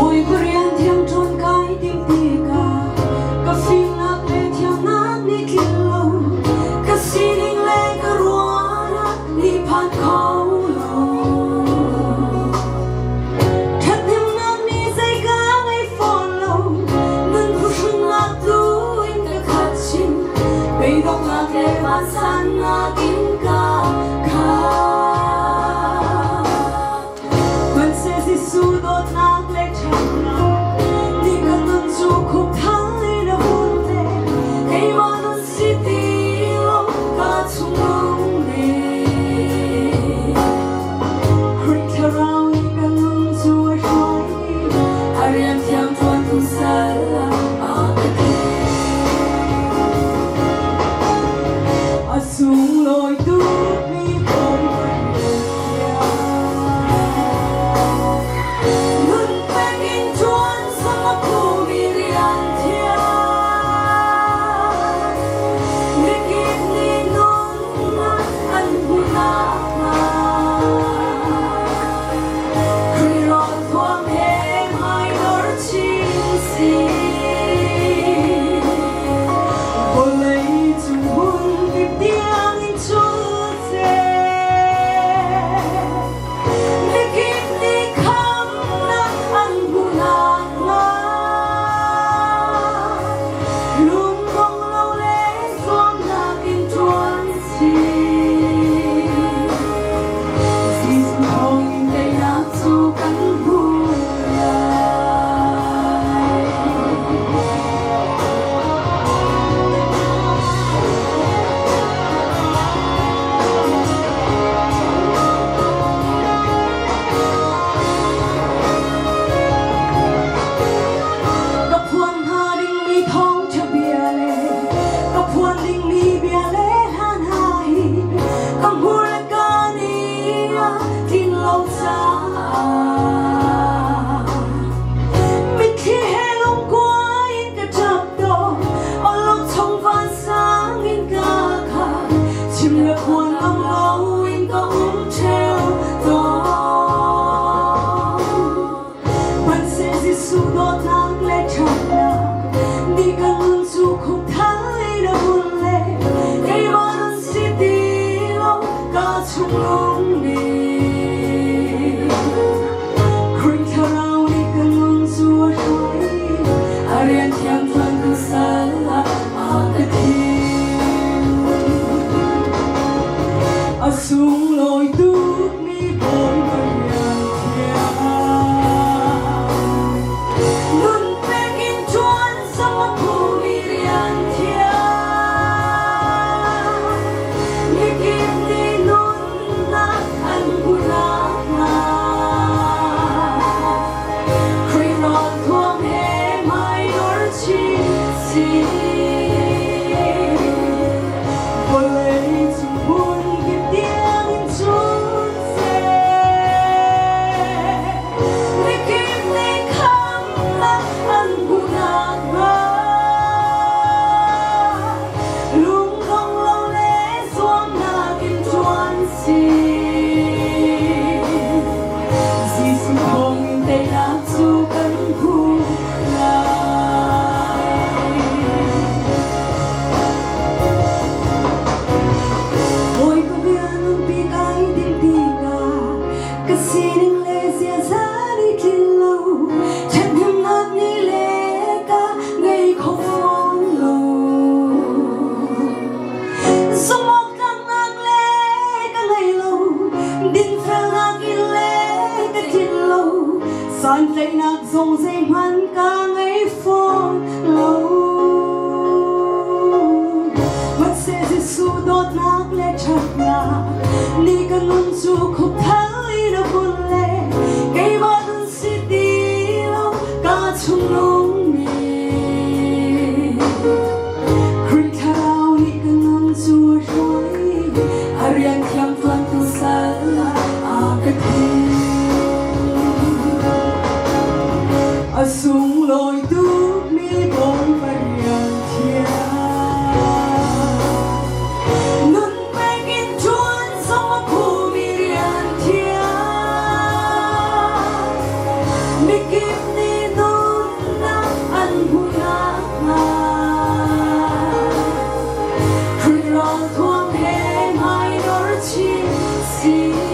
Bawipa rian thiang ṭuan kai tim tikah ka fimnak le thiamnak nih tlinh lo ka sining le ka ruahnak nih phan kho lo. Ṭhathnemnak nih zei ka ngei fawn lo nun phuhrunnak tu in ka khat chin beidonghnak le vansannak in ka khat. Hmanhseh Jesuh dawtnak le ṭhatnak nih ka nun cu khupthal in a hun le keimah nun si ti lo ka chung nih. Khrih Thlarau nih ka nun cu a hruai i a rian thiang ṭuantu sal ah a ka thim. A sunglawi tukmi Bawipa Nunpek in ṭuan sang a phumi rian thiang. Mikip nih nunnak an hmuh nakhnga. Khrih rawl thuam he hmaidor chin sih. Vawlei cung hmun kip tiangin cul seh. Mikip nih khamnak an hmuh nakhnga. Lungdong lo le zuamnak in ṭuan sih. Jesuh thawngin teinak cu kan hmu lai. Ka phuan hnga dingmi thawngṭha bia le ka phuan dingmi bia le hla hna hi ka hmur le ka ni ah tlin lo caah mitthli he lungkuai in ka ṭap tawn awlokchong vansang in ka khat chim le phuan ngam loin ka um ṭheo tawn. Hmanhseh Jesuh dawtnak le ṭhatnak nih ka nun cu khupthal in a hun le keimah nun si ti lo ka chung lung nih. Khrih Thlarau nih ka nun cu a hruai a rian thiang ṭuan tu sal ah a ka thim. A sunglawi tukmi Bawipa rian thiang. Nunpek in ṭuan zong a phumi rian thiang. Mikip nih nunnak an hmuh nakhnga. Khrih rawl thuam he hmaidor chin sih. Vawlei cung hmun kip tiangin cun seh. Mikip nih khamnak an hmuh nakhnga. Lungdong lo le zuamnak in ṭuan sih. Jesuh thawngin teinak cu kan hmu lai. Bawipa bia nunpi kai ding tikah ka sining le ziaza nih tlin lo ṭhathnemnak nih le ka ngei kho fawn lo. Zumhawktlaknak le ka ngei lo, dinfelnak in le ka tlin lo, santlaihnak zong zeihmanh ka ngei fawn lo. Hmanhseh Jesuh dawtnak le ṭhatnak nih ka nun cu khupthal in a hun le keimah nun si ti lo ka chung lungmi. Khrih Thlarau nih ka nun cu a hruai, a Si.